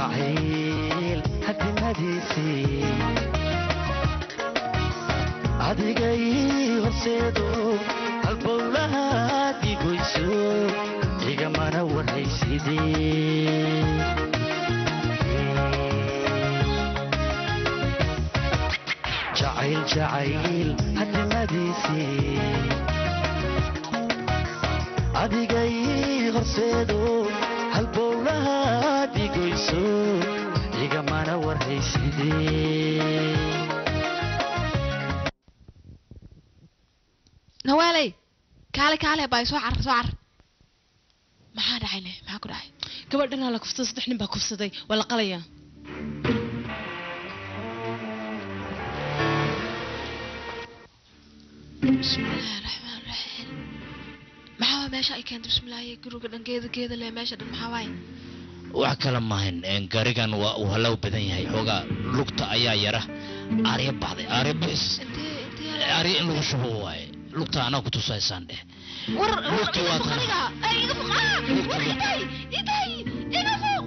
Jacayl hadimadiisii adigay horseedo halbowlahaad igoyso igamana warhaysidee. Jacayl jacayl hadimadiisii adigay horseedo halbowlahaad igoyso igamana warhaysidee. Nawaaley, kaale kaale baay, soo car soo car. Maxaa dhacay ne? Maxaa ku dhacay? Gabadhanaa la kufsaday, 3 nin baa kufsaday, waa la qalayaa. Bismillaahi raxmaan raxiim. Maxaa waa meesha ay keentay? Bismillaahi, guriga dhan geeda geeda leh, meesha dhan maxaa waaye? Wax kale maahan, gaarigan waa uu halaw badan yahay, xoogaa lugta ayaa yara aarya baxday, aarya bixis. Intee intee? Aarya in lagu shubo waaye lugta, anaa ku tusaysaan dheh. War Lugta iga waa fuq tan. Aniga ay iga fuq, ah war iday iday iga fuq.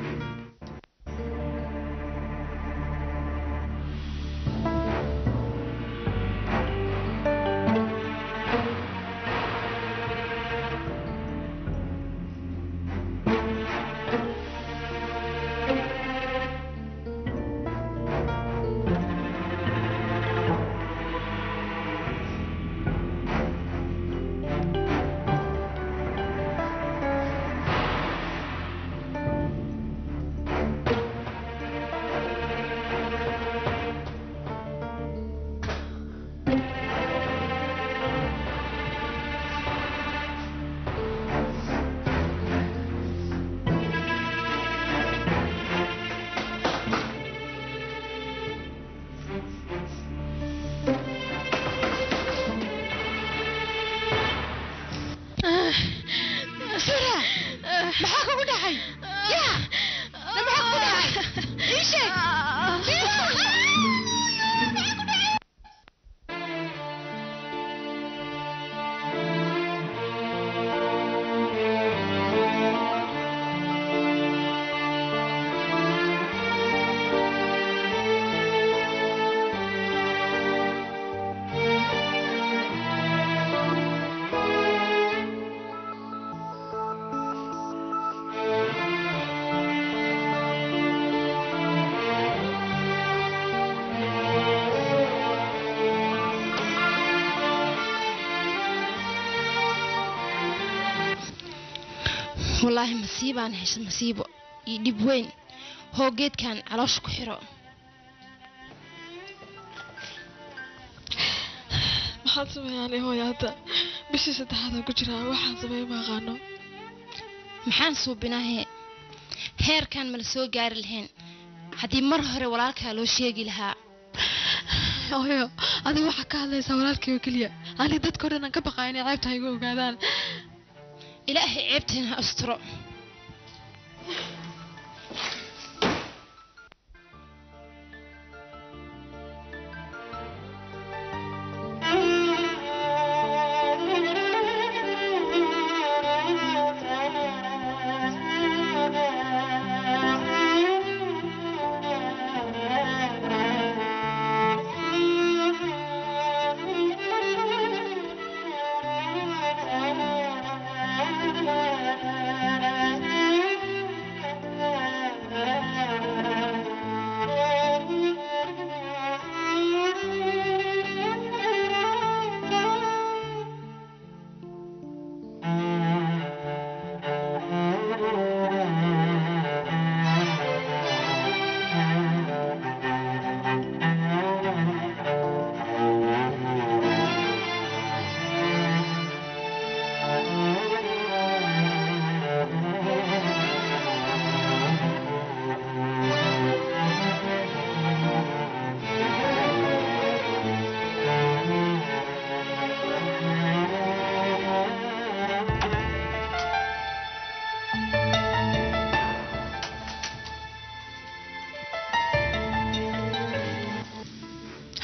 Sura, maxaa kugu dhacay? Yaa, maxaa kugu dhacay? Ii sheeg. Wallaahi masiibaan hesha, masiibo iyo dhib weyn. Hoo, geedkan caloosha ku xiro. Maxaan sameeyaa hooyo? Hadda bishii saddexaad aan ku jiraa, waxaan sameeya ma aqaano. Maxaan suubinahe? Heerkan mala soo gaari lahayn haddii mar hore walaalkaa loo sheegi lahaa. Hooyo, adiga waxaa ka hadlaysaa walaalkay oo keliya, ani dadka o dhan aan ka baqaa inay ceebta igu ogaadaan. Ilaahay ceebteena ha asturo.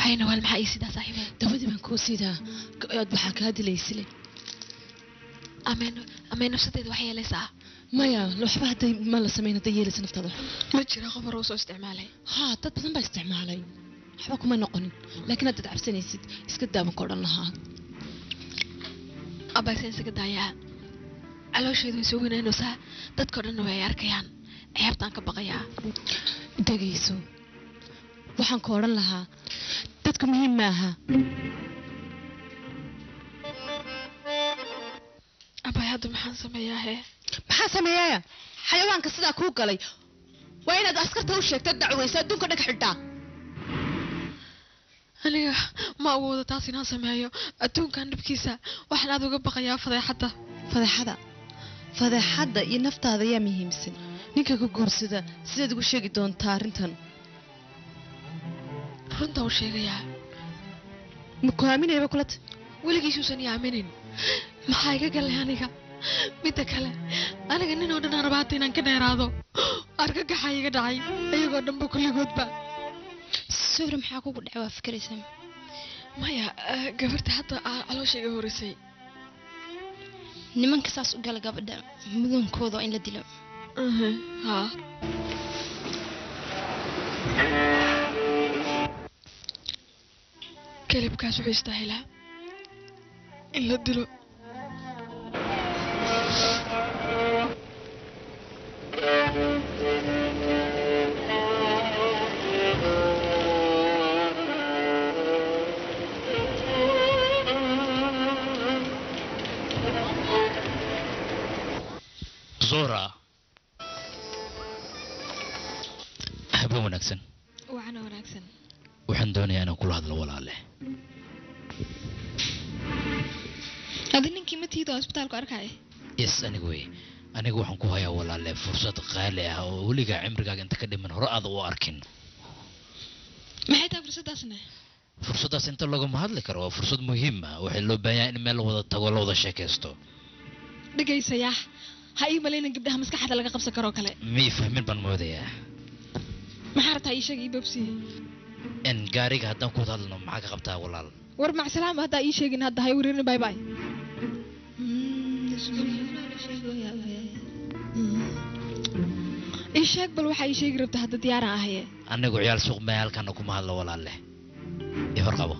Hay Nawaal, maxaa ii sidaa saaxiibay? Dawadii baan kuu sidaa, aad waxaa kaa dilaysile. Ameen ameen, nafsadeeda wax yeelaysaa. Maya waxba hadday ma la samayn hadday yeelaysa naftaada. Ma jira qof hore usoo isticmaalay? Haa, dad badan baa isticmaalay, waxba kuma noqonin, laakiin haddaad cabsanaysid iska daaban ka odhan lahaa. Abayseen isaga daayaa, caloosheedu way soo weynaynaysaa, dadkao dhanna way arkayaan, ceebtaan ka baqayaa. Dhegayso, waxaan ku odhan lahaa dadku muhiim maaha. Abay, hadda maxaan sameeyaa hee? Maxaa sameeyaaya? Xayawaanka sidaa kuu galay waa inaad askarta u sheegta, dacweysa, adduunka dhan ka xidhaa. Aniga ma awoodo taas inaan sameeyo. Adduunkan dhibkiisa waxaan aad uga baqayaa fadeexadda. Fadeexada, fadeexadda iyo naftaada yaa muhiimsan? Ninka ku guursada sidaad ugu sheegi doontaa arrintan? Runta u sheegayaa. Ma ku aaminayaba kulata? Weligiisuusan i aaminin, maxaa iga galay aniga? Midda kale, aniga nin oo dhan aan rabaata inaan ka dheeraado, argagaxa iga dhacay iyagoo dhanba kulligoodba. Suhra, maxaa kugu dhacay? Waa fikiraysaa. Maya, gabarta hadda caloosha iga horisay. Nimanka saas u gala gabadha mudankooda waa in la dilo. Haa, kelibkaas wuxuu istaahilaa in la dilo. Zora, habeen wanaagsan. Wacana wanaagsan. Waxaan doonayaa inaan kula hadlo, walaale. Adi ninkii ma tiida oo isbitaalku arkaya? Yes, aniga wey. Aniga waxaan ku hayaa, walaale, fursad qaali ah oo weligaa cimrigaaga inta ka dhiman hore aada u arkin. Maxay tahay fursaddaasna? Fursaddaas inta laguma hadli karo, waa fursad muhiim ah. Waxay loo baahan yahay in meel la wada tago, la wada sheekaysto. Dhegaysayaa, ha ii malaynin gabdhaha maskaxda laga qabsan karoo kale. Ma ii fahmin baan moodayaa. Maxaa rabtaa? Ii sheeg, ii boobsiye. In gaariga haddaan ku wada hadlno, maxaa ka qabtaa, walaal? War macsalaama, haddaa ii sheegin hadda hay wareerin. Bye bye. Ii sheeg bal waxaa ii sheegi rabta hadda, diyaaraan ahaye. Anigu ciyaal suuq maya, halkaana kuma hadlo, walaale, i hor qabo.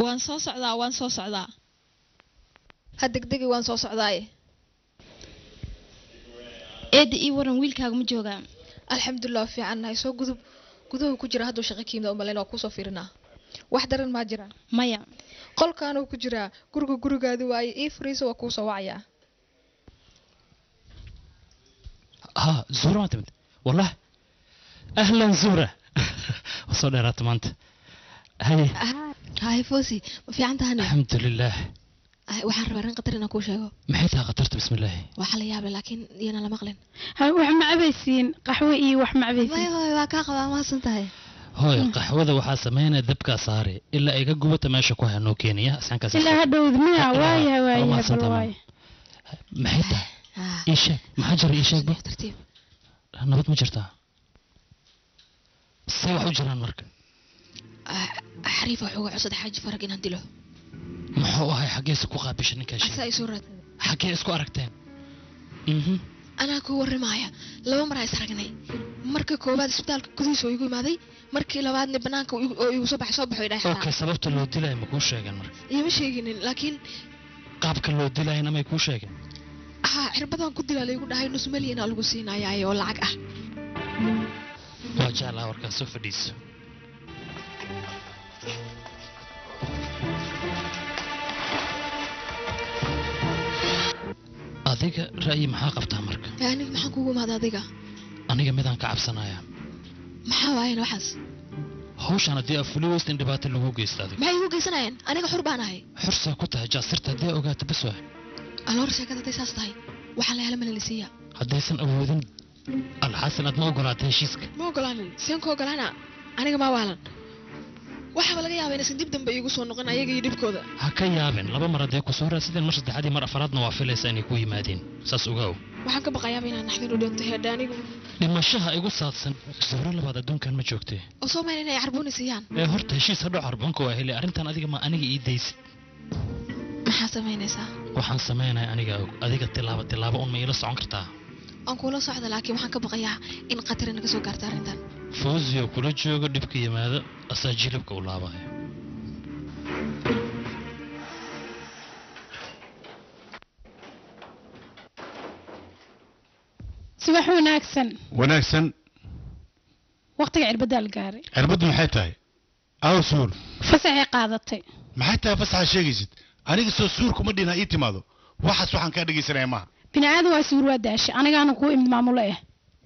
Waan soo socdaa, waan soo socdaa, ha degdegi, waan soo socdaaye. Eedda, ii waran, wiilkaaga ma joogaa? Alxamdulilah, fiicannahay. Soo gudub, guduhu ku jira. Hadduu shaqo kiimda umalayn, waa kuusoo fiirinaa. Wax daran maa jiraan? Maya. Qolkaanuu ku jiraa. Guriga gurigaadi waaye, ii fariiso, waa kuusoo wacayaa. ها زهرة ما تمت والله. اهلا زهرة، وصل dheeraata maanta. Haye. Hay Fosi, ma fiican tahana? الحمد لله. Waxaan rabaa arrin khatar inaan kuu sheego. Maxay tahay khatarta? Bismi illaahi. Waxaa la yaabay, laakiin iyana la maqlin. Wax ma cabaysiin? Qaxwo iyo wax ma cabaysiin? Maya hooy, waa kaa qabaa, mahadsan tahay. Hooy, qaxwada waxaa sameynaya dabkaa saare ilaa ay ka gubata, meesha ku hanoo keenaya saxankaas. Ilaa hadhowd miya? Waaya waaya, mahadsan bal tahay. Waaya. Maxay tahay? Ii sheeg, maxaa jira? Ii sheeg ba. Tartiib. Nabad ma jirtaa? See wax u jiraan marka? Xariifa wuxuu uga codsaday Xaaji Farag inaan dilo. Muxuu ahay? Xaggeesa ku qaabisha ninkaa? Asaa sheeg. isoo raadsaday. Xaggee isku aragteen? Anaa kuu warramaya. Laba mar is aragnay. Marka koowaad isbitaalka gudihiisa oo igu imaaday, markii labaadna banaanka oo igu soo baxay, soo baxo idhahay. Okay, sababta loo dilayo ma kuu sheegeen marka? Iima sheeginin, laakiin Qaabka loo dilayana may kuu sheegeen? Haa, cirbadan ku dilaa laygu dhahay, nus malyan aa lagu siinayaa oo lacag ah. Waa jeclaa warkaas, soo fadhiiso. Adiga ra'yi maxaa qabtaa marka? Aniga maxaan kugu imaaday adiga? Aniga midaan ka cabsanayaa. Maxaa waayeen waxaas? Hawshan haddii aad fuli weysta in dhibaato lagu geysto adiga. Maxay igu geysanayaan? Aniga xur baan ahay. Xursaa ku tahay jaasirta haddii ay ogaato bas waa. Aloor, sheekada hadday saas tahay, waxaa la hela malalisiiya. Haddaysan awoodin alxasan, aad ma ogolaatay heshiiska? Ma ogolaanin. Seen ku ogolaana? Aniga maa waalan? Waxaaba laga yaabaa inaysan dib dambe iigu soo noqon ayaga iyo dhibkooda. Ha ka yaabin, laba mar haddee kusoo raadsadeen, mar saddexaad iyo mar afaraadna waa filaysaa inay ku yimaadeen, saas ogaaw. Waxaan ka baqayaaba inaan naxdin u dhinto heedha anigu. Dhimashaha igu saadsan, Zuhro labaad adduunkan ma joogtee. Oo soo mayn inay carbuuni siiyaan. Ee horta heshiis hadhow carbuunka waa helay arrintan, adiga ma aniga ii daysid. Maxaa samaynaysaa? Waxaan sameynaya aniga og, adiga tilaabo tilaabo un ma iila socon kartaa? Waan kuula socda, laakiin waxaan ka baqayaa in khatar naga soo gaarto arrintan. Fawzi oo kula joogo dhibka yimaado asaa jilibka u laabayo. Subax wanaagsan. Wanaagsan. Waqtiga cirbadda la gaaray. Cirbaddu maxay tahay? Aw suur. Fasaxay qaadatay. Maxay tahay fasaxa sheegaysid? Aniga soo suur kuma dhina ii timaado. Waxaas waxaan kaa dhegaysanaya maaha. Bini aadan waa suur, waa daashay. Anigaana kuu imid maamulo ah.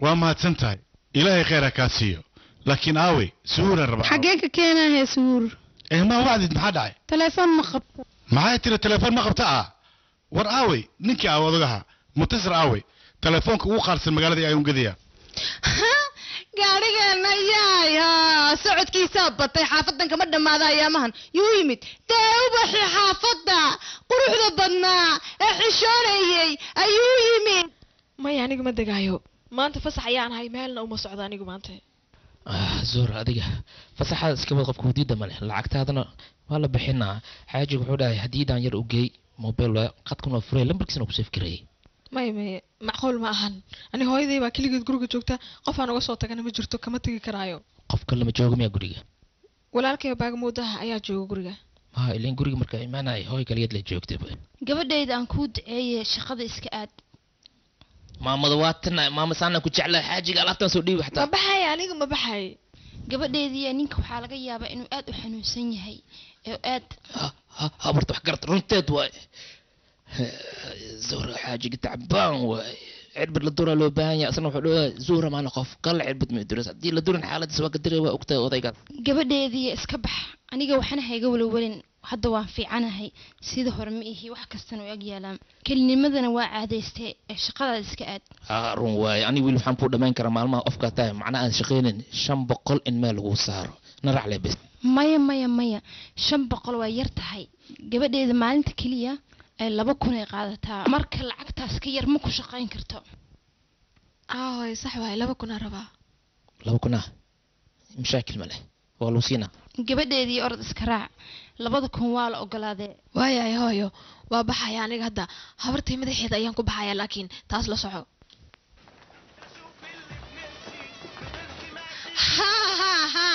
Waa mahadsan tahay, ilaahay khayr ha kaa siiyo, laakiin aawey suuran rabaa. Xaggee ka keenaa suur? Eh, ma wacdid, maxaa dhacay? Telefoon ma qabto. Maxay tiri telefoon ma qabta? Ah, war aawey ninkii aaw odagaha Muntasir, aawey telefoonka ugu qaarsan magaalada ayuun gadayaa. Gaadhigeena yaay, haa, socodkiisaa batay, xaafadan kama dhammaada ayaamahan. Yuu yimid dee ubaxii xaafadda quruxda badnaa ee xishoonayey ayuu yimid. Maya, aniga ma degaayo maanta, fasax ayaan ahay, meelna uma socdo anigu maanta. Ah, Zuur, adiga fasaxaada iska wad, qofka wadiida male, lacagtaadana waa la bixinaa. Xaajiga wuxuu dhahay hadiidaan yar u geey, mobile waa qadkuna waa furay, lambarkiisana ku save gareeyay. Maya maya, macquul ma ahan. Ani hooyaday baa keligeed guriga joogta, qof aan uga soo tagana ma jirto, kama tegi karaayo. Qofka lama joogo miyaa guriga? Walaalkay baagamuudaha ayaa jooga guriga. Ha, ileen guriga markaa imaanaya hooy kaligeed la joogtay. Gabadhayda aan kuu duceeye, shaqada iska aad. Maamada waa tan, maama saana ku jeclaa, xaajiga alaabtaan soo dhiibi Ma xataa. baxay, aniga ma baxay. Gabadhaydiiya ninka waxaa laga yaabaa inuu aad u xanuunsan yahay ee aad Ha ha, barta wax garad runteed waay. Zuhra, xaajiga tacbaan waay, cirbad la duraa loo baahan yahay. Asna wuxuu dhahaa Zuhra maana qof kale cirbad ma duras, haddii la durin xaaladiisa waa ka diray, waa ogtahay odaygaas. Gabadheediiya iska bax, aniga waxna hayga walawalin, hadda waan fiicanahay, sida hore ma ihi, wax kastana u ag yaalaan, kelinimadana waa caadaystay, ee shaqadaada iska aad. Ha, run waaye. Aniga wiil waxaan kuu dhamayn karaa maalmaha ofkaa tahay, macnaha aan shaqaynin, 500 in meel lagu saaro narac le bes. Maya maya maya, 500 waa yar tahay. Gabadheeda maalinta keliya ay 2000 ay qaadataa, marka lacagtaas ka yar ma ku shaqayn karto. Aahoy, sax waay, 2000 aan rabaa. 2000 ah mashaakil ma leh, waa lagu siinaa. Gabadheedii orod iska raac, 2000 waa la ogolaadee. Waayahay hooyo, waa baxaya aniga hadda, habartay madaxeeda ayaan ku baxaya, laakiin taas la soco. Ha ha ha,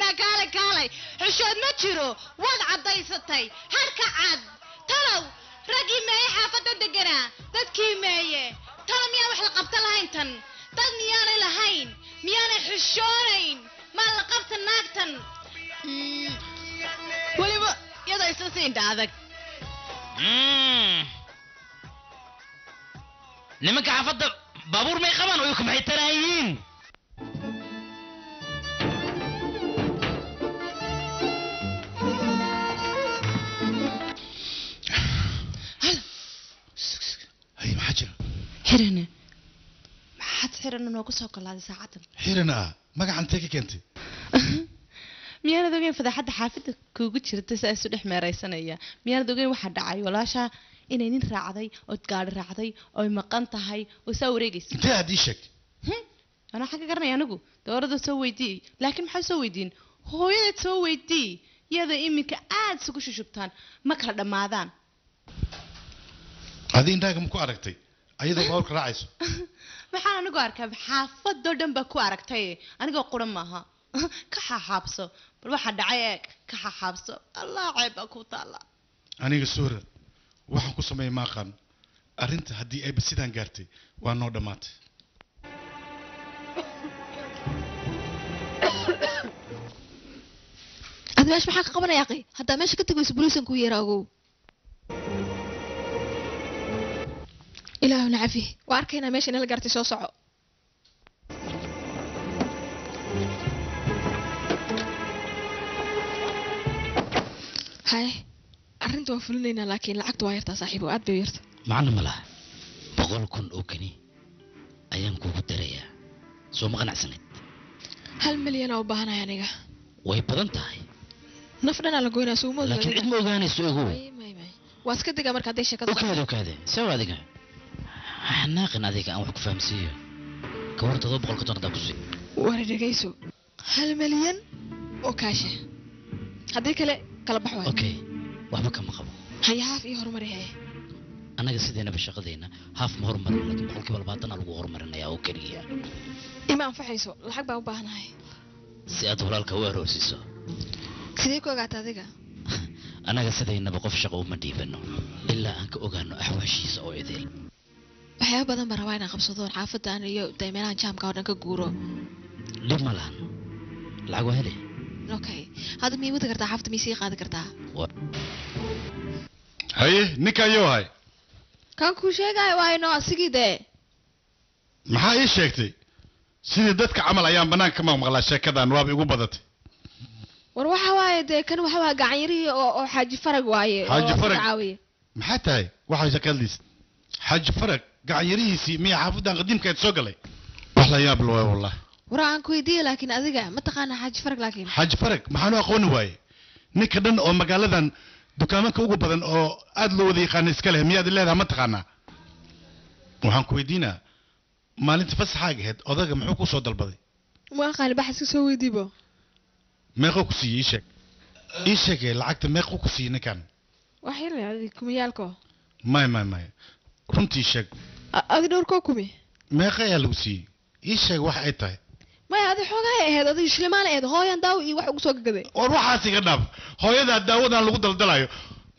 na kaalay kaalay, xishood ma jiro, waad caddaysatay harka cad. Talow raggii meeye xaafadda deganaa? Dadkii meeye? Talow miyaan wax la qabta lahayn tan? Dad miyaanay lahayn? Miyaanay xishoonayn? Maa la qabta naagtan? Weliba iyadoo isla siinta adag. Nimanka xaafadda baabuur may qabaan oo maxay taraayiin? Hay, maxaa jira? Xirane, maxaad xirana noogu soo golaaday saacaddan? Xiran ah, magacan intee ka keentay? Miyaanad ogeyn fadeexadda xaafadda kuugu jirta si ay isu dhex meeraysanaya? Miyaanad ogeyn waxaa dhacay walaashaa inay nin raacday ood gaadhi raacday oy maqan tahay oo saa wareegaysa? Intee aad ii sheegtay? Anaa xagga garanaya anigu, dowladda soo weydiiyey, laakiin maxaa soo weydiin? Hooyadeed soo weydii, iyada iminka aad isugu shushubtaan, ma kala dhammaadaan. Adi indhaaga ma ku aragtay ayadoo baabuurka raacayso? Maxaan anigu arkaa? Xaafadoo dhan baa ku aragtay, anigoo quran maaha. Ka xaxaabso, bal waxaa dhacay eeg, ka xaxaabso. Allah, ceeb baa ku taala. Aniga Suura waxaan ku sameeyey ma aqaan. Arrinta haddii ayba sidaan gaartay, waa noo dhammaatay. Ad meesha maxaa ka qabanaya aqi? Haddaa meesha ka tegayso boliisan kuu yeera, ogow. Ilaahuna cafi, waa arkaynaa meesha inala gaartay, soo soco. Haye, arrinta waa fulinaynaa, laakiin lacagta waa yartaa saaxiibo, aad bay u yarta. Macno ma laha, 100,000 oo keni ayaan kugu darayaa, soo ma qanacsaneed? 1 milyan oo u baahanahay aniga. Way badan tahay. Naf dhanaa la goynaa, suuma? Laakiin cid ma ogaanayso, ogow. Waa iska degaa marka hadday sheekada. Okaade okaade, sawa, adiga xanaaqin, adiga aan wax ku fahamsiiyo. Ka waran 750 haddaan ku siiyo? Wara dhegayso, 1 milyan oo kaashe, haddii kale kala bax waay. Okay, waxba kama qabo. Haya haaf ii horumari hee. Annaga sideenaba shaqadeenna haaf ma horumarin, laakiin 20% lagu horumarinayaa oo keliya. Ima anfacayso, lacag baa u baahanahay. Si aad walaalka u aroosiso. Sidee ku ogaata adiga? Annaga sidaynaba qof shaqo uma dhiibano ilaa aan ka ogaano axwaashiisa oo idil. Waxyaabo badan baan rabaa inaan qabsado xaafaddan iyo meelahan jaamka oo dhan ka guuro. Dhib ma lahan, lacag waa hele. Okay, hadda miyay wadi kartaa xaafadda, miyay sii qaadi kartaa? Haye, ninka ayuu ahay. Kan kuu sheegaayo waayno asigii dee. Maxaa ii sheegtay? Sidii dadka camal ayaan bannaanka ka maqmaqlaa sheekadan, waaba igu badatay. War waxa waaye dee, kan waxa waa gacan yarihii oo Xaaji Farag waaye. Xaaji Farag maxaa tahay? Waxaa shaqadiis Xaaji Farag gacan yarihiisii miyaa xaafadan qadiimkeed soo galay? Wax la yaab loo wallah. War aan ku weydiiyey, laakiin adiga ma taqaanaa Xaaji Farag? Laakiin Xaaji Farag maxaan u aqooni waaye? Ninka dhan oo magaaladan dukaamanka ugu badan oo aad loo wada yaqaana iska leh miyaad leedahay ma taqaanaa? Waxaan ku weydiinaa, maalinta fasaxaaga ahayd odaga muxuu ku soo dalbaday? Ma aqaani, bax iska soo weydiibo. Meequu ku siiyey? Ii sheeg, ii sheegay lacagta meequu ku siiyey ninkan? Wax yar adig kumiyaalko. May may may, runtii sheeg. Adi dhowrkoo kumi. Meeqa ayaa lagu siiyey? Ii sheeg wax ay tahay. Maya, adi xoogahay ahayd, adi shilimaan ahayd, hooyan daawo iyo wax ugu soo gagaday. War waxaas iga dhaaf, hooyadaa daawadan lagu daldalayo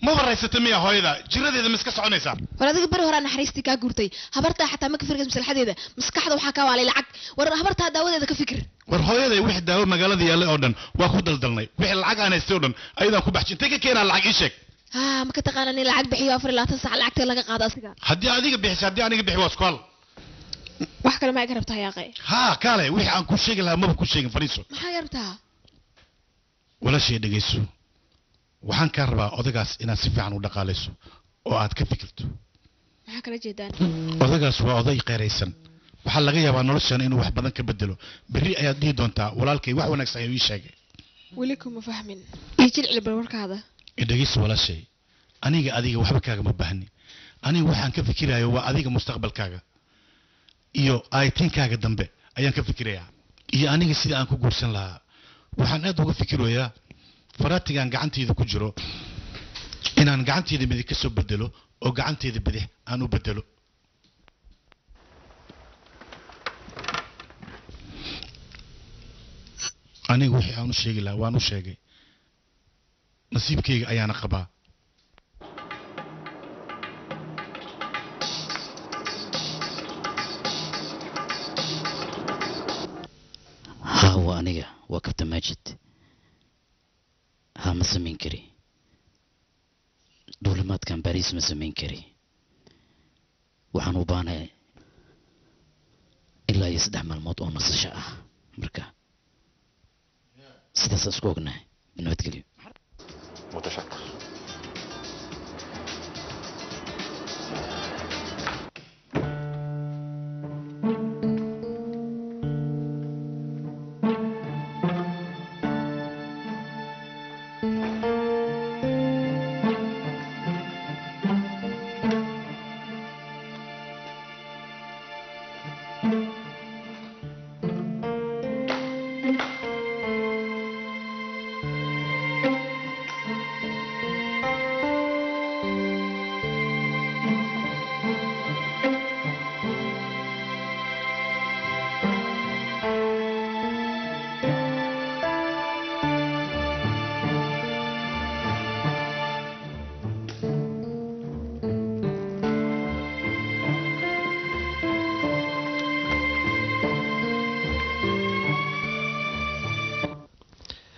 maba raysata miya? Hooyada jiradeeda ma iska soconaysaa? War adiga beri horaa naxariistii kaa guurtay, habartaa xataa ma ka fikiraysa maslaxadeeda, maskaxda waxaa kaa waalay lacag. War habartaa daawadeeda ka fikir. War hooyaday wixii daawo magaalada yaallay oo dhan waa ku daldalnay, wixii lacag aan haystay oo dhan ayadaan ku baxshay. Intay ka keenaa lacag, ii sheeg. Haa, ma ka taqaanaa nin lacag bixiyo 24 saac lacagta laga qaado asiga? Haddii adiga bixisa, haddii aniga bixi, waa isku hal. Wax kale ma iga rabtaa yaaqay? Haa, kaale, wixii aan ku sheegi lahaa maba ku sheegin, fadhiiso. Maxaa iga rabtaa? Walaashay dhegayso, waxaan kaa rabaa odagaas inaad si fiican u dhaqaalayso oo aad ka fikirto. Maxaa kala jeedaan? Odagaas waa oday qeeraysan, waxaa laga yaabaa noloshan inuu wax badan ka bedelo. Berri ayaad dhihi doontaa walaalkay wax wanaagsan ayuu ii sheegay. Weli kuma fahmin, ii jilcil bal warkaada. Dhegayso walaashay, aniga adiga waxba kaagama baahni. Aniga waxaan ka fikirayo waa adiga mustaqbalkaaga iyo aaytiinkaaga dambe ayaan ka fikirayaa, iyo aniga sida aan ku guursan lahaa. Waxaan aad uga fikirayaa faraatigaan gacantayda ku jiro inaan gacantayda midig ka soo bedelo oo gacantayda bidix aan u bedelo. Aniga wixii aan u sheegi lahaa waan u sheegay, nasiibkayga ayaana qabaa. Haa, waa aniga, waa Kabtan Maajid. Haa, ma samayn kari duulimaadkan Bariis, ma samayn kari. Waxaan u baahanahay ilaa iyo 3 maalmood oo nasasho ah. Marka sidaas isku ognahay, nabadgelyo. متشكر.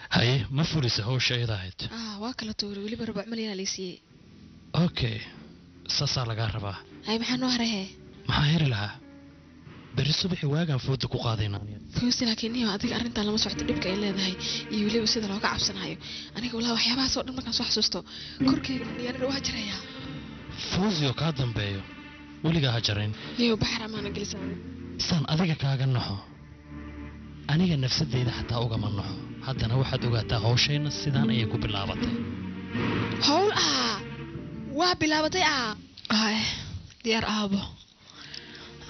Haye, ma fulisa hawsha iyada ahayd? Waa kala tuuray, weliba 4 malyan aa laysiiyey. Okay, saasaa lagaa rabaa. Hay, maxaa noo haray hee? Maxaa heri lahaa? Berri subaxi waagaan fooda ku qaadayna. Fawzi, laakiin niyo adiga arrintan lama socto dhibka ay leedahay iyo weliba sida looga cabsanayo. Aniga walaa waxyaabahaas oo dhan markaan soo xasuusto korkeyga niyaanada waa jarayaa. Fawzi oo kaa dambeeyo weligaa ha jarayn. Niyo baxar amaana gelisa. Saan adiga kaaga naxo, aniga nafsadeyda xataa ugama naxo. Haddana waxaad ogaataa hawshayna sidaan ayay ku bilaabatay. Hawl ah waa bilaabatay ah. Ay, diyaar aabo,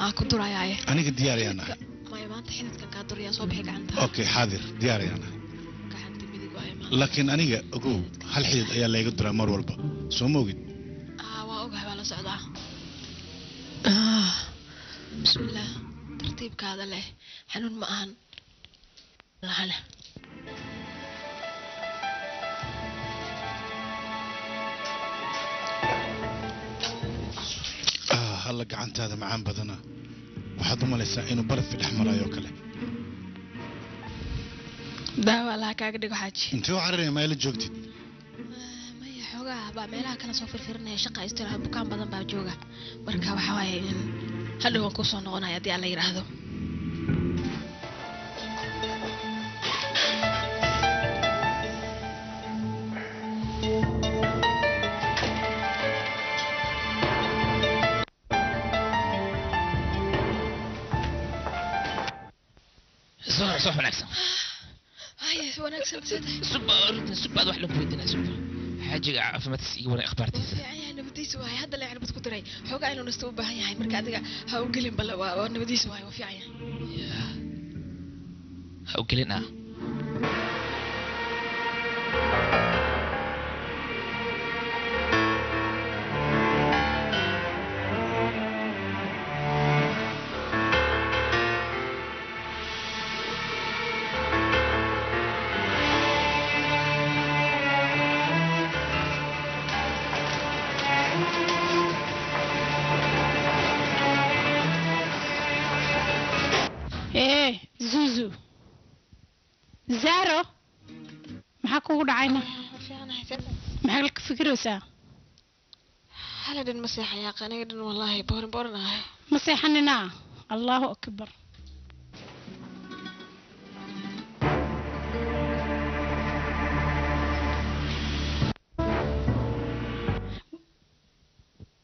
aan ku durayaaye. Aniga diyaar ayaan ahay. Maya, maanta xididkan kaa durayaa, soo bixi gacanta. Okay, xaadir, diyaar ayaan ahay. Gacanta midig waaye maanta. Laakiin aniga ogow hal xidid ayaa layga duraa mar walba, soo ma ogid? Waa ogahay, waa la socdaa. Bismillaah, tartiibkaada leh, xanuun ma ahan lahana. Halla gacantaada macaan badana, waxaad u malaysaa inuu baraf dhex marayo oo kale. Daawa allaha kaaga dhigo xaaji. Intee u cararaya, ma ila joogtid? Maya, xoogaa baa meelaha kala soo firfirinaya, shaqa istiraha, bukaan badan baa jooga. Marka waxaa waaye in hadhow waan kusoo noqonaya haddii alla yidhaahdo. Soo soo wanaagsan. Haye, wanaagsan sida. Suba arrintan subaad wax lagu weydiinaa, suba xaajiga caafimaadkiisa iga waran, akhbaartiisa. Fiican yahay, nabadiisa waaye. Hadda la cirbad ku diray, xoogaa inuu nasto u baahan yahay. Marka adiga ha u gelin, bale waa nabadiisa waaye, waa fiican yahay. Ha u gelin ah. Ee Zuzu, Zaro, maxaa kugu dhacayna? Maxaa ka fikiraysaa? Hala dhan ma seexayaa aniga dhan, wallaahi boorin boorin ahay. Ma seexanina? Allahu akbar.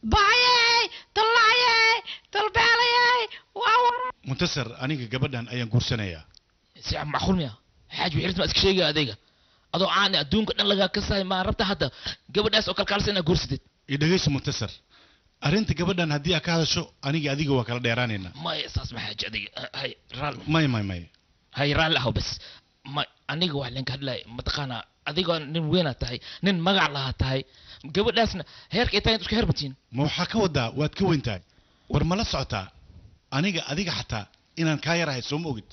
Baxayey, dallacayey, dalbeelayey, waa wara. Muntasar, aniga gabadhan ayaan guursanayaa. Si macquul miya xaaji? Wixii ma iska sheegaya adayga adoo caani adduunka dhan lagaa kasaay, ma rabta hadda gabadhaas oo kalkaalisa inaad guursatid? I dhegayso Muntasar, arrinta gabadhan haddii aad ka hadasho, aniga adiga waa kala dheeraanaynaa. Maya, saas ma xaaji, adiga hay raal. Maya maya maya. Hay raalli ahow bas. Ma aniga wax leen ka hadlaya mataqaanaa, adigoo nin weynaa tahay, nin magac lahaa tahay, gabadhaasna heerka ay tahay isku heer matiin. Ma waxaa ka wadaa waad ka weyn tahay? War ma la socotaa aniga adiga xataa inaan kaa yarahay, soo ma ogid?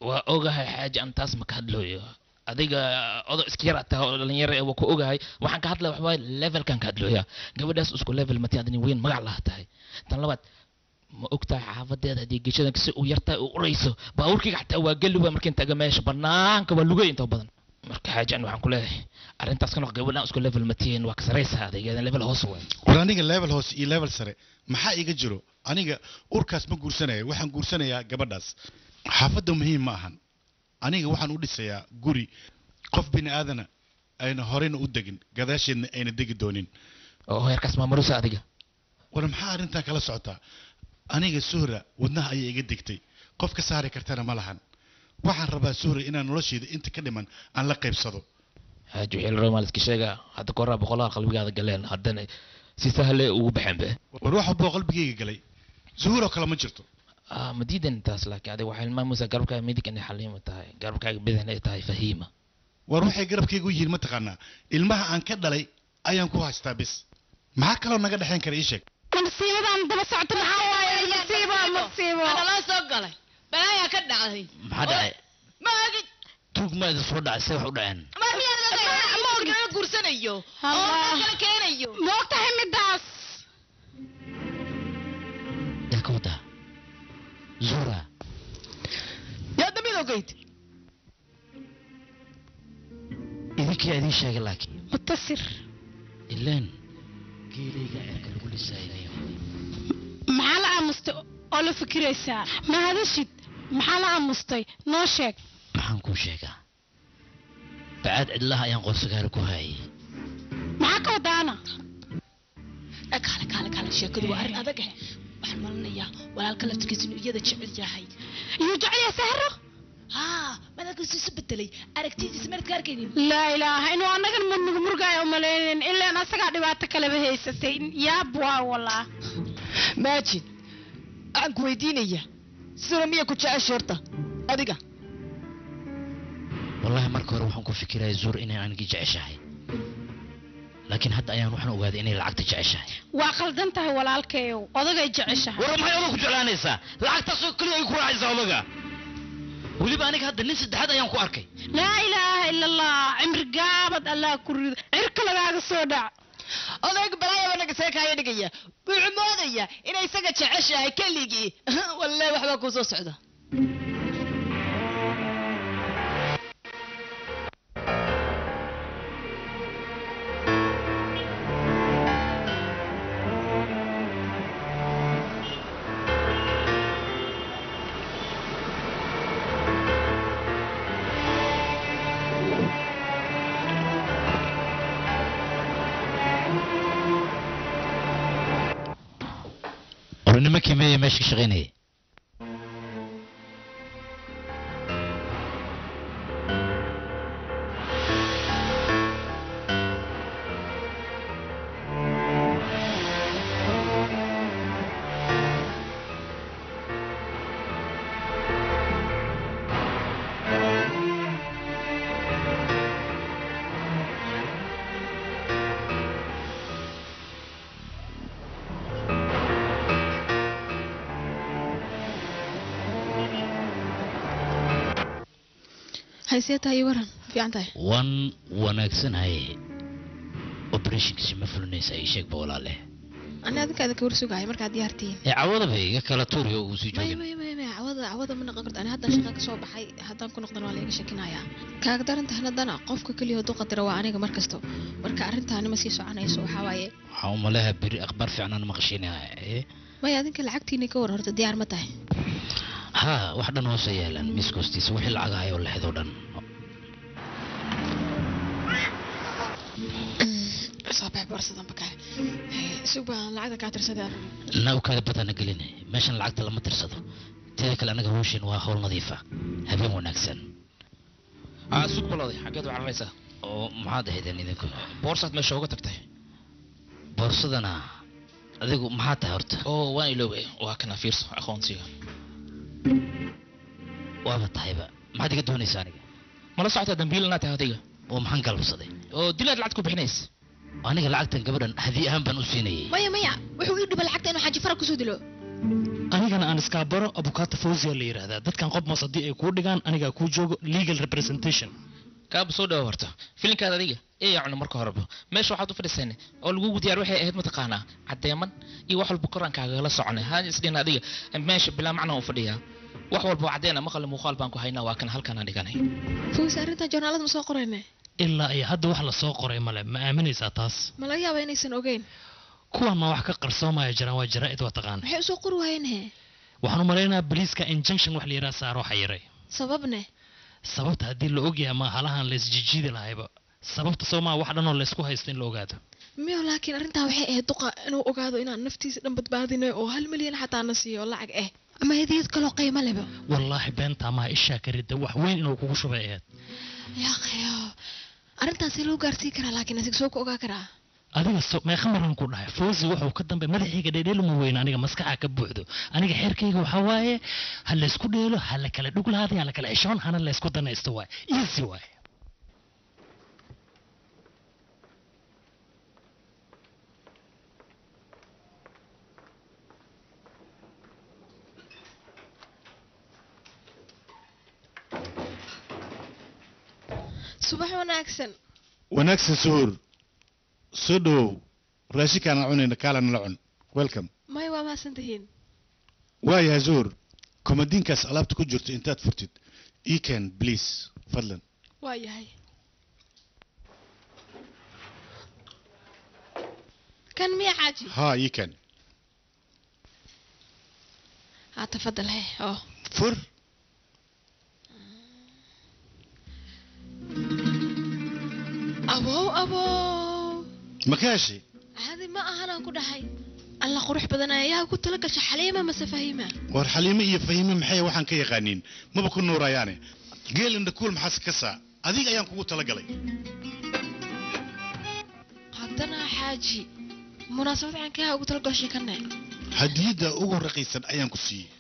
Waa ogahay xaaji, aan taas ma ka hadlooyo. Adiga odo iska yar tahay oo dhalinyaro eh, waa ku ogahay. Waxaan ka hadlaya waxaa waaye levelkan ka hadlooya, gabadhaas isku level mati, adni weyn magac lahaa tahay. Tan labaad, ma ogtahay xaafadeeda haddii geshadan si u yartahay u urayso, baabuurkayga xataa waa geli waa markiin taga meesha banaanka waa lugay inta badan. Marka xaaji, an waxaan ku leeyahay arrintaas ka noq, gabadhan isku level matiin, waa ka saraysaa adegeedan, level hoos waay. War aniga level hoose iyo level sare maxaa iga jiro? Aniga urkaas ma guursanaya, waxaan guursanayaa gabadhaas. Xaafadda muhiim ma ahan, aniga waxaan u dhisayaa guri qof bini aadana ayna horeyna u degin, gadaasheedna ayna degi doonin. Oo heerkaas maamurusa adiga? War maxaa arrintan kala socotaa? Aniga Suhra wadnaha ayay iga degtay, qof ka saari kartana ma lahan. Waxaan rabaa Suhra inaan nolosheeda inta ka dhiman aan la qaybsado. Xaaji, wixii la rabo maa la iska sheegaa. Hadda koraa boqolaal qalbigaada galeen, haddana si sahle ugu baxeen be. War wax walboo qalbigayga galay Zuhur oo kale ma jirto. Ma diidan taas, laakiin adiga waxay ilmaamaysaa garabkaaga midig inay Xaliima tahay, garabkaaga bidixna ay tahay Fahiima. War waxay garabkayga u yihiin mataqaanaa? Ilmaha aan ka dhalay ayaan ku haystaa bis. Maxaa kaloo naga dhexayn kara, ii sheeg? Masiibadan daba socota maxaa waaye? Masiibo, masiibo. Ana loo soo galay, balaayaa ka dhacday. Maxaa dhacay? Ma ogid. Tuug ma idin soo dhacay? See wax u dhaceen? Ma miyaad guursanayo oo dad kala keenayo? Ma ogtahay midaas? Yaa ka wadaa Zura? Yaa damid ogeyd? Idinkaa idiin sheegay laakiin. Mutasir. Ileen geelayga cirka lagu lisaayo. Maxaa la aamustay oo la fikiraysaa? Ma hadashid? Maxaa la aamustay? Noo sheeg. Maxaan kuu sheegaa? Bacaad cidlaha ayaan qorsagaara ku haayay. Maxaa ka wadaana? Kaale kaale kaale, sheekadu waa arrin adag eh. Waxaan malinayaa walaalka laftirkiisa inuu iyada jecel yahay. Iyuu jecel yahay Sahro? Haa, madalkiisu isu bedelay, aragtidiisa meelad ka arkaynin. Laa ilaaha, inuu annagan murmug murgaayo umalaynin, ilaan asagaa dhibaato kaleba haysatay. Yaab waa walaa. Maajid, waxaan ku weydiinaya, Sura miya ku jecesha horta adiga? Wallaahi marka hore waxaan ku fikiraya Zuur inay aniga jeceshahay, laakiin hadda ayaan waxaan ogaaday inay lacagta jeceshahay. Waa qaldan tahay walaalkayow, odagay jeceshahay. War maxay odag ku jeclaanaysaa? Lacagtaasoo keliya ay ku raacaysaa odaga. Weliba aniga hadda nin saddexaad ayaan ku arkay. Laa ilaaha ila allah, cimri gaabad allah ku rido, cirka lagaaga soo dhac. Odayga balaayaba naga seekaaya dhigaya, wuxuu moodaya inay isaga jeceshahay keligii. Wallahi waxbaa kuu soo socda. Nimankii meeya meesha ka shaqaynayay? Haysee tahay waran, fiican tahay? Waan wanaagsanahay. Operationkiisi ma fulinaysa? Ii sheegba walaale. Ani adinka idinka war sugaayo markaad diyaartihiin. Ee cawadaba iga kala tuuriyo uu sii maya joogin. Maya maya maya, cawada cawada ma noqon karto. Ani haddaan shaqa ka soo baxay, haddaan ku noqdan waa la iga shakinayaa. Kaaga daran tahay haddana qofka keliya hadduu qadaro waa aniga mar kasto. Marka arrintaani ma sii soconayso, waxaa waaye Waxaan u maleeyaa beri akhbaar fiican aan maqashiinaya. Maya, adinka lacagtiina ka war horta, diyaar ma tahay? Haa, wax dhan hoose yaalaan miiska hoostiisa, wixii lacag ahay oo la xidoo dhan. Soo bax boorsadan bakale, sug baan lacagta kaa tirsaday. Nawkaada badana gelin, meeshan lacagta lama tirsado. Teeda kale anaga hawshan waa hawl nadiif ah. Habeen wanaagsan. Aa, sug balooday, xaggeed u cararaysaa? Oo maxaad ahaydeen idinku? Boorsaad meesha uga tagtay. Boorsadana adigu maxaa tahay horta? Oo waan iloobay, waa kana, fiirso aqoonsiga. Waaba tahayba, maxaad iga doonaysaa aniga? Mala socotaa dambiil inaad tahay adiga? Oo maxaan galabsaday? Oo dilaad lacag ku bixinaysa. Aniga lacagtan gabadhan hadiye ahaan baan u siinayay. Maya maya, wuxuu ii dhiba lacagta inuu Xaaji Farag kusoo dilo. Anigana aan iskaa baro, abukaata Fawziya la yidhaahdaa. Dadkan qof moos haddii ay kuu dhigaan, anigaa kuu joogo, legal representation. Kaaba soo dhawo horta filinkaada adiga ee yacni marka horeba meesha waxaad u fadhiiseen oo lagugu diyaar waxay ahayd mataqaanaa caddeeman iyo wax walba koraan kaagala soconay. Haan isdhin adiga meesha bilaa macnaa u fadhiyaa, wax walba oo caddeena maqal muuqaal baan ku haynaa, waa kan halkaan aan dhiganay. Fawzi, arrintan joornaalada ma soo qorayne? Ilaa iyo hadda wax la soo qoray male, ma aaminaysaa taas? Ma laga yaaba inaysan ogeyn? Kuwan ma wax ka qarsoomaya jiraan? Waa jaraa'id, waa taqaana. Maxay usoo qori waayeen he? Waxaan u malaynayaa boliiska injunction wax la yidhaha saaro xayiray. Sababne? Sababta haddii la ogyahay ma halahan la isjijiidi lahayba. Sababta soo maa wax dhan oo laysku haysto in la ogaado. Miyo, laakiin arrintaa waxay ahayd duqa inuu ogaado inaan naftiisa dhan badbaadinay oo 1 milyan xataa na siiyo lacag eh ama hadiyad kaloo qiimo leba. Wallaahi beentaa maha, ishaa ka ridda, wax weyn inuu kugu shubay ahayd. Yaaqayo, arrintaas see loo gaarsiin karaa? Laakiin asiga soo ku ogaa karaa? Adiga so meeqa maraan ku dhahay Fawzi wuxuu ka dambe madaxayga dheedheel uma weyna, aniga maskaxa ka buuxdo. Aniga xeerkayga waxaa waaye ha laysku dheelo, ha la kala dhug lahaaday, ha la kala xishoon, hana laysku danaysto, waaye easy waaye. Subax wanaagsan. Wanaagsan Suhuur, soo dhawow. Raashinkaan aan cunayna kaalana la cun, welcome. Maya, waa mahadsan tihiin. Waayahay Zuhur, komadiinkaas alaabta ku jirto intaad furtid ii keen please, fadlan. Waa yahay. Kan miya, Xaaji? Haa, ii keen. Haa, tafadal he oo. Fur. Abow abow! Ma ka heshay? Caadi ma ahanaan ku dhahay. Alla qurux badan ayaa ku tala gasha. Xaliima mase Fahima? War Xaliime iyo Fahime maxay waxaan ka yaqaaniin? Maba ku nuurayaane. Geel indhakuul maxaas ka saa, adiga ayaan kugu talagalay. Haddana Xaaji, munaasabad caankaha ugu tala gashay kanne? Hadiyadda ugu raqiisan ayaan ku siiyey.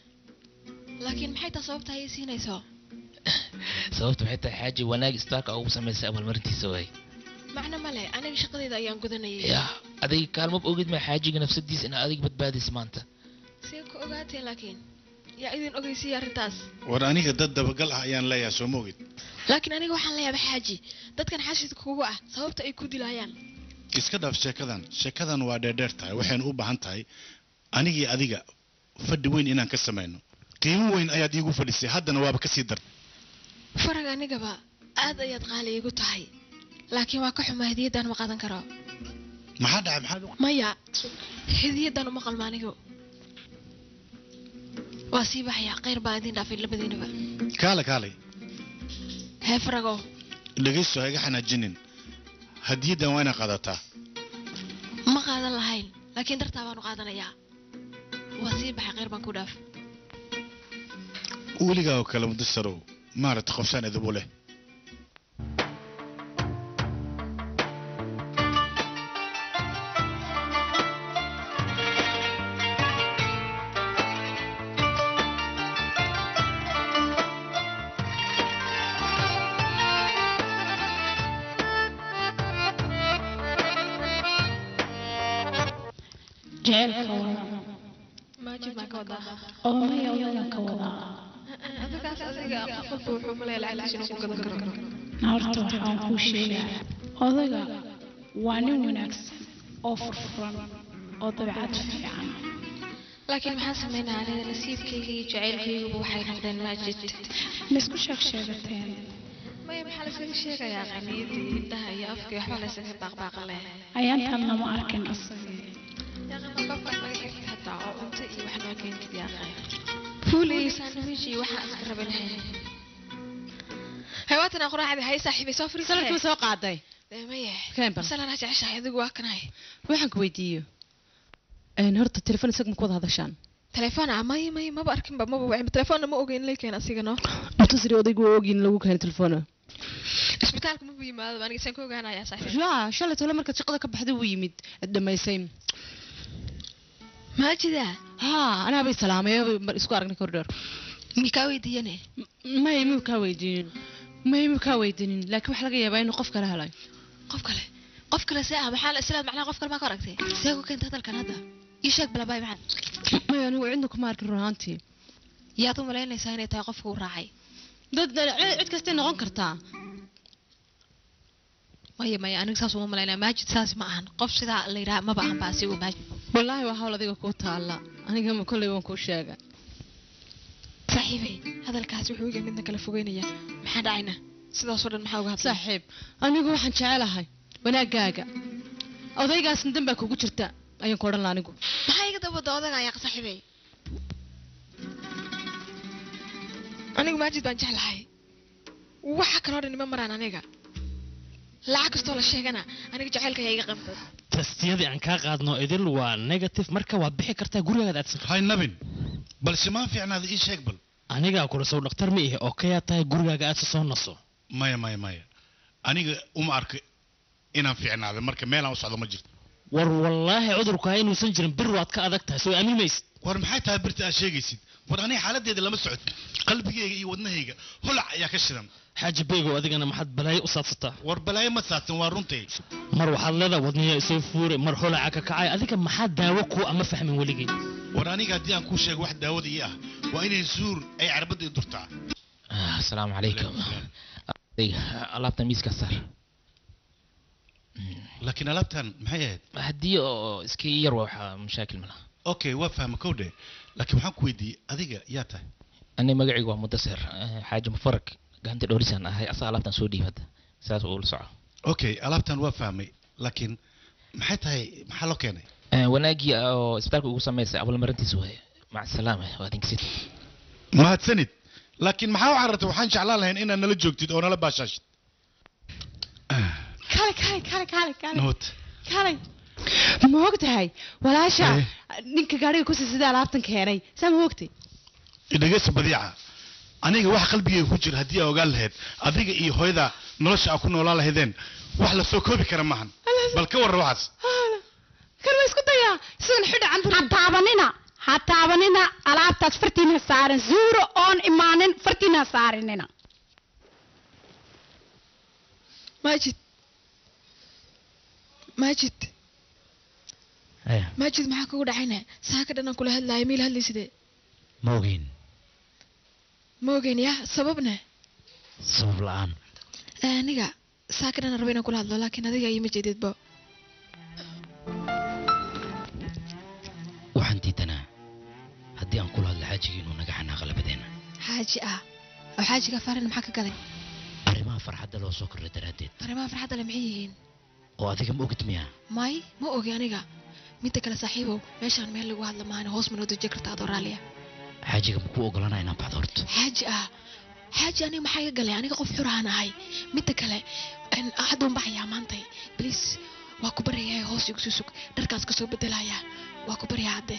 Laakiin maxay taa sababta ay siinayso? Sababtu waxay tahay xaaji wanaag isbitaalka ugu samaysay abaalmarintiisa waay. Macno male, aniga shaqadayda ayaan gudanayay. Yaa adiga kaalmab ogid ma xaajiga nafsadiisa inaa adiga badbaadis maanta. See ku ogaateen laakiin yaa idin ogeysiiya arrintaas? War aniga dad dabagal ah ayaan leeyahay, soo ma ogid? Laakiin aniga waxaan leeyahay xaaji, dadkan xashidka kugu ah sababta ay ku dilayaan. Iska dhaaf sheekadan, sheekadan waa dheerdheer tahay, waxaynu u baahan tahay anigii adiga fadhi weyn inaan ka samayno. Qiimo weyn ayaad iigu fadhisay, haddana waaba ka sii dartay. Farag anigaba aad ayaad qaali iigu tahay, laakiin waa ka xumaa hadiyaddan ma qaadan karo. Maxaa dhacay? Maxaa maya, hadiyaddan uma qalma anigu. Waa sii baxaya, khayr baa idin dhaafay labadiinaba. Kaale kaalay. Hee farago. Dhegaysto, ha iga xanaajinin. Hadiyaddan waa inaad qaadataa. Ma qaadan lahayn, laakiin dartaa baanu qaadanayaa. Waa sii baxay, khayr baan ku dhaaf. Weligaa oo kale mudasarow, maaragtay qofsaan edeb u leh. Jaceylka wadaa. Maajid baan ka wadaa. Oo maya, odagaan ka wadaa. Adagaas adiga qof walba wuxuu maleeyaa lacagtiisa inuu ku gadan karo. Horta waxaan kuu sheegaa, odaga waa nin wanaagsan oo furfuran oo dabeecad fiican. Laakiin maxaan sameynaa, aniga nasiibkayga iyo jacaylkayguba waxay noqdeen Maajid. Ma isku sheeg sheegateen? Maya, maxaa la iskaga sheegayaa? Qaniyada iyo indhaha iyo afka iyo waxba la iskaga baaqbaaqa leh. Ayaantan lama arkin asaga. Yaaqay, markaafkaas naga xirtid hataa oo cunto iyo wax noo keentid yaaqay. Fuul iyo sandwich iyo waxaan iska rabin lahayn. Hawaatan quraacda hay saaxiibay soo fariisay. Saladkii soo qaaday. Maya. Keen bal. Salan aad jeceshahay adigu waa kanahay. Waxaan ku weydiiyo. Horta telefoon isaga ma ku wada hadashaan? Telefoon ah maya maya, maba arkinba, maba wicin telefoonna, ma ogeyn in la keeno asiga no. Mutasiri odaygu waa ogyin lagu keenay telefoon. Isbitaalka maba yimaado, aniga saan ku ogaanayaa saaxiib? Yaa shalay tole markaad shaqada ka baxday wuu yimid, aad dhamaysay. Maajida? Haa, anaa bay salaamay mar isku aragnay kordhoor. Mi kaa weydiiyane? Maya, muu kaa weydiinin. Maya, muu kaa weydiinin, laakiin waxaa laga yaabaa inuu qof kale helay. Qof kale? Qof kale see ah? Maxaa la islaad macnaha qof kale maa ka aragtay? See ku keentay hadalkan hadda? Ii sheeg balabay maxaa? Maya, anigu cidna kuma arkin run ahaantii. Yaad u malaynaysaa inay tahay qofka uu raacay? Dad cid kastay noqon kartaa. Maya maya, aniga saas uma malaynaya. Maajid saas ma ahan. Qof sidaa la yidhaha maba ahan ba asigu Maajid. Wallaahi waa hawl adiga kuu taalla. Aniga ma kolley waan kuu sheega. Saaxiibay, hadalkaas wuxuu iga midna kala fogeynaya. Maxaa dhacayna? Sidaasoo dhan maxaa uga hadlay? Saaxiib, anigu waxaan jecelahay wanaaggaaga. Odaygaasna dan baa kugu jirta ayaan ku odhan lahaa anigu. Maxaa iga dabada odaga ayaa saaxiibay? Anigu Maajid baan jeclahay. Waxa kaloo dhan ima maraan aniga. Lacag kastoo la sheegana aniga jacaylka ayaa iga qanbad. Testiyadii aan kaa qaadno idil waa negative, marka waad bixi kartaa, gurigaaga aadsan. Hay nabin, balse maan fiicnaada ii sheeg bal. Anigaa kula sow dhakhtar ma ihi oo kayaa tahay, gurigaaga aadsa soo naso. Maya maya maya, aniga uma arko inaan fiicnaaday, marka meelaan u socdo ma jirto. War wallaahi cudurku ha inuusan jirin, bir waad ka adag tahay, soo aamin maysid. War maxay tahay birta aad sheegaysid? War aniga xaaladdeeda lama socod, qalbigayga iyo wadnahayga holac ayaa ka shidan. Xaaji Beegow, adigana maxaad balaayo u saadsataa? War balaayo ma saadsan, waa runtay. Mar waxaad leedahay wadniyaa isoo fuuray, mar holaca ka kacay, adiga maxaa daawo kuu ama fahmin weligay? War aniga haddii aan kuu sheego wax daawada ii ah waa inay zuur ay carbadda i durtaa. Asalaamu calaykum. Adiga alaabta miiska saar. Laakiin alaabtan maxay ahayd? Haddii oo iska yar waa waxaa mashaakil ma laha. Okay, waa fahma kowdhe, laakiin waxaan ku weydiiyey adiga yaa tahay? Ani magacaygu waa Mudasir Xaaji Mufarak, gacanta dhoorisaan ahay, asaa alaabtan soo dhiib hadda saas uu la soco. Okay, alaabtan waa fahmay, laakiin maxay tahay, maxaa loo keenay? Wanaagii oo isbitaalka ugu samaysay abaalmarintiisa waaye. Maca salaama, waa idinka Mahadsanid, laakiin maxaa u carartay? Waxaan jeclaan lahayn inaad nala joogtid oo nala baashaashid. Kaalay kaalay kaalay kaalay kaalay. Nabad. Kaalay, ma og tahay walaasha ninka gaariga ku sida alaabtan keenay saa ma ogtay? Dhegeysa badiica, aniga wax qalbigayga ku jira haddii aa ogaan lahayd, adiga iyo hooyada nolosha aa ku noolaan lahaydeen wax la soo koobi kara maahan. Bal ka warra waxaas. Kan waa isku dayaa sidan xidha Ha taabanina, ha taabanina alaabtaas, fartiina saarin zuuro oon imaanin, fartiina saarinina. Maajid Maajid Maajid maxaa kugu dhacayna saaka dhan aan kula hadlaaya miil hadlaysidee ma ogeyn ma ogeyn yaa sababna sabab la'aan aniga saaka dhan aan raba inaan kula hadlo laakiin adiga iima jeedidba waxaan diidanaa haddii aan kula hadlo xaajiga inuu naga xanaaqa labadeena xaaji ah oo xaajiga farin maxaa ka galay arrimaha farxadda loo soo kordhay daraaddeed arrimaha farxadda le maxay yihiin oo adiga ma ogid miyaa may ma ogi aniga midda kale saaxiibow meeshaan meel lagu hadla maahane hoos ma noo deji kartaa adoo raalliya xaajiga ma kuu ogolanaa inaan baxdo horta xaaji ah xaaji aniga maxaa iga galay aniga qof xuraan ahay midda kale hadduun baxayaa maantay bliis waa ku baryayaa hoos igu soo sug dharkaas ka soo bedelayaa waa ku baryaa hadde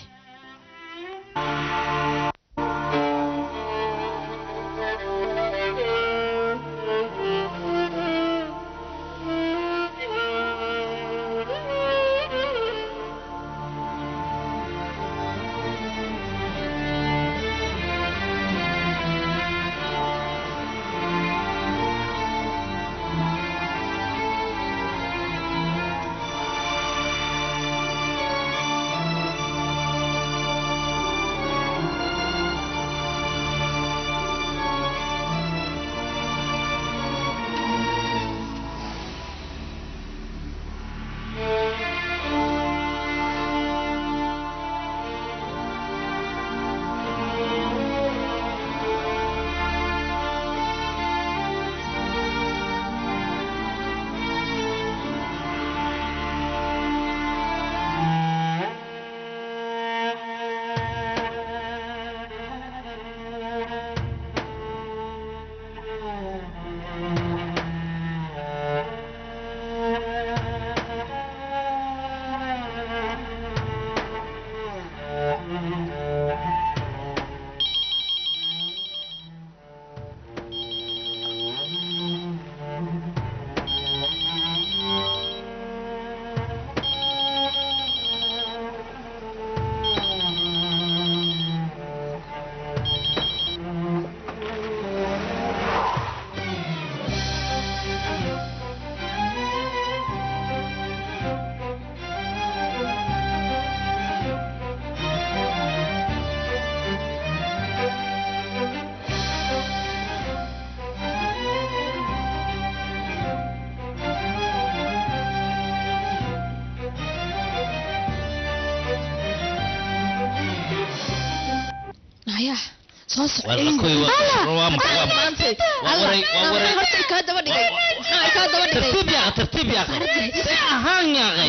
ترتيب يا ترتيب يا اخي اهان يا اخي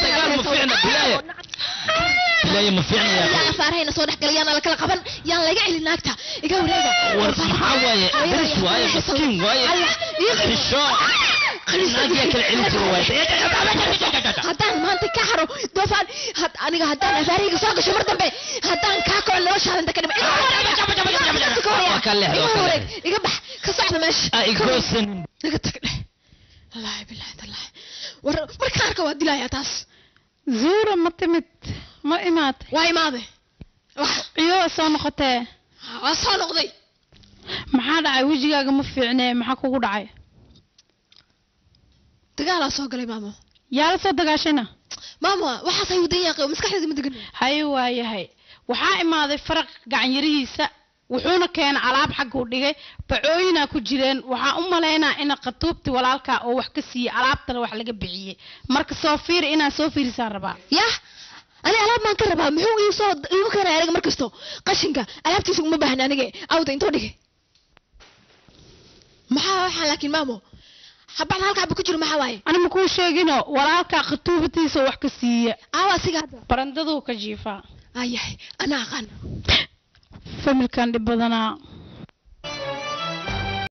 dagaal ma fiicna bilaaya bilaaya ma fiicna ya yaa faarayna soo dhex galay yaana la kala qaban yaan laga celin naagta iga wareega war maxaa waaye daris waaye miskiin waaye xisho naagyaa kala celin jiro waaye haddaan maanta ka haro doofaan aniga haddaan afaarayga soo gasho mar dambe haddaan kaa kaco noloshaada inta ka dhima iga bax ka socda meesha naga tag dheh wallaahi bilaahi tallaahi war markaan arka waa dilayaa taas zuura ma timid ma imaatay waa imaaday iyo soo noqotee waa soo noqday maxaa dhacay wejigaaga ma fiicnee maxaa kugu dhacay dagaalaa soo galay maamo yaa la soo dagaashayna maamo waxaas hay wadan yaaqay maskaxdeeda ma degan haye waayahay waxaa imaaday faraq gacanyarihiisa wuxuuna keenay alaab xagga u dhigay bacooyinaa ku jireen waxaa u malaynaa ina qatuubti walaalkaa oo wax ka siiyey alaabtana wax laga bixiyey marka soo fiiri inaa soo fiirisaan rabaa yah ani alaab maan ka rabaa muxuu iisoo iigu keenaya aniga mar kasto qashinka alaabtiisa uma baahna aniga awda intoo dhigay maxaa waxaa laakiin maamo habacda halka xaba ku jiro maxaa waaye ani makuu sheegino walaalkaa qatuubtiisa wax ka siiya aawa asiga hadda barandaduu ka jiifaa ayahay anaa aqaan familkan dhib badanaa